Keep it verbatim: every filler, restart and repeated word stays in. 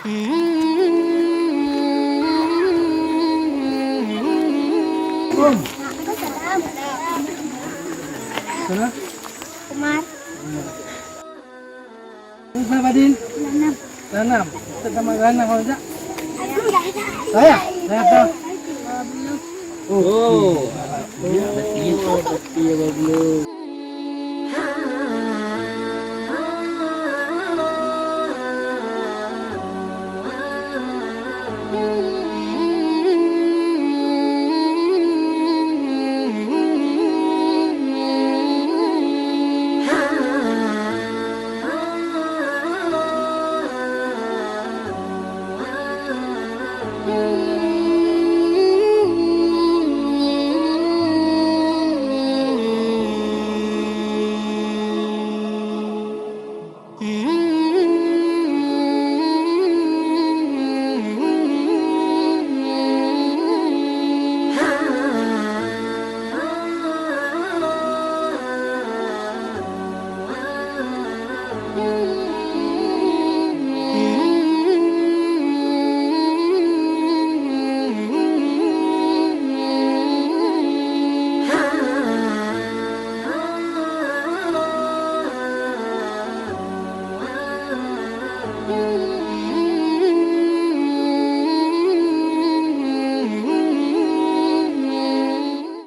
Assalamualaikum. Salam. Umar. Umur berapa, Din? Enam. Enam. Kita sama enam, Bang, jak. Saya? Saya tahu. Oh. Oh. Iya, betul, betul, betul.